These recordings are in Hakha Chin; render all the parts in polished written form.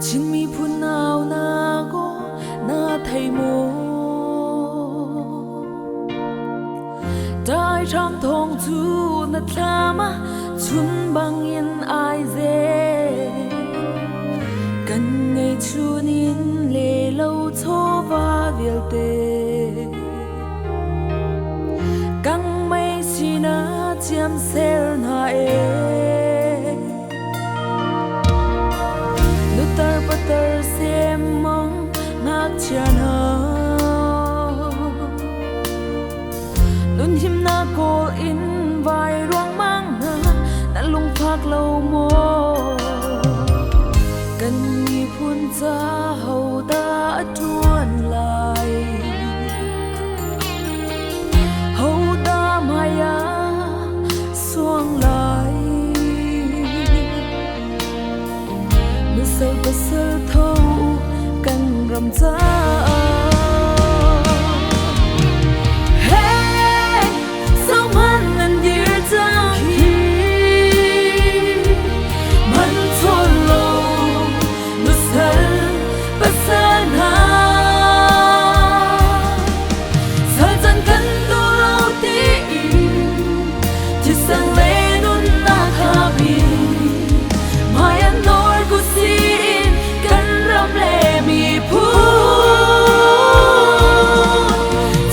Chin miphun nau na aw na thei maw? Daihrang thawng cu na thlam ah chun bangin ai zel. Kan ngeihchun in le lo chawva vialte. Kang mei sinah ciamser hna ee. Nutar patar semmong ngakchia hna. Nun himnak kawl in vai ruangmang hna na lungfak lo maw? Kan miphun ca hodah a ṭuan lai? Hodah hmai ah suang lai? Nusal pasal tho kan ram caah. Hey, zohhmanh nan dir cang hi. Man chawn lo nusal pasal hna. Sal can kan duh lo tiin thisen le nunnak thapi hmai an nawr kusin kan ram le miphun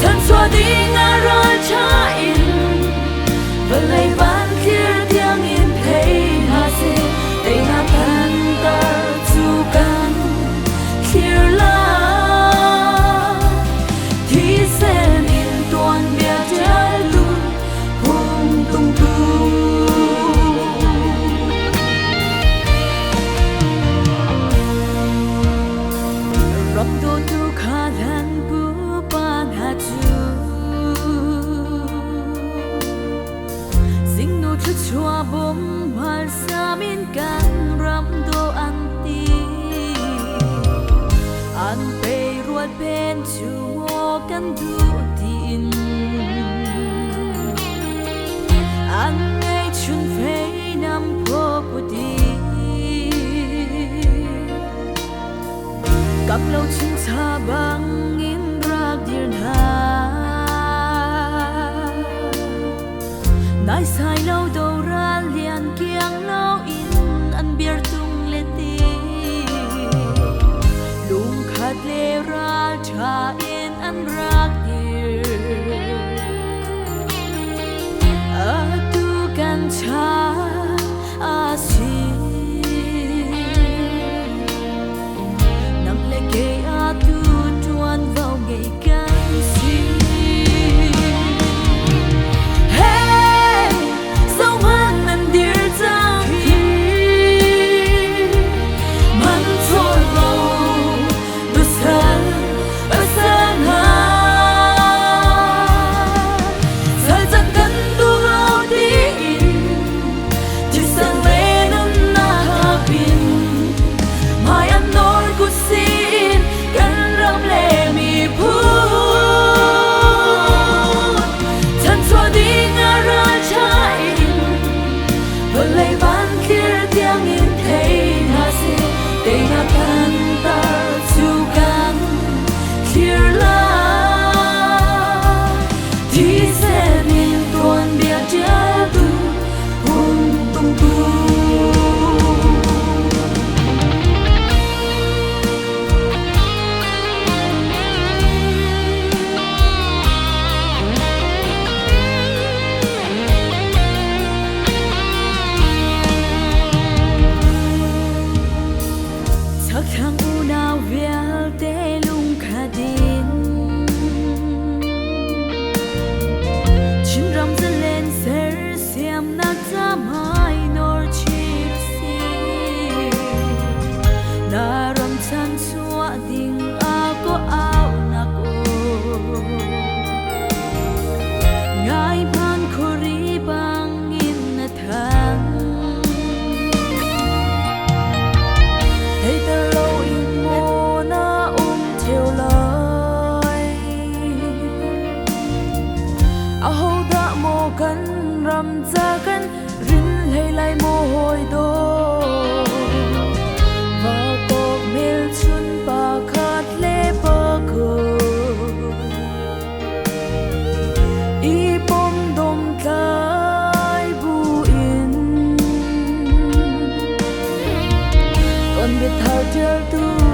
chanchuah ding ah ralṭha in vawlei van thlir tiangin thei hna seh teinak kan tar cu kan thlir lai thisen in tuanbia ṭialtu hung tungtu. Ram dawtu kha hlan pupa hna cu Zingnu thluachuah bawm hmalsam in kan ram daw an ti. An pei rual pen cu maw kan duh tiin An ngeihchun fei nam phaw puti. Kam lo chuncha bangin rak dir hna. Naisai lo doral lian kiang lo in an biar tung le ti. Lungkhat le ral ṭha in an rak dir. Atu kan chan a si. Nang le kei atu ṭuan Caṭialtu.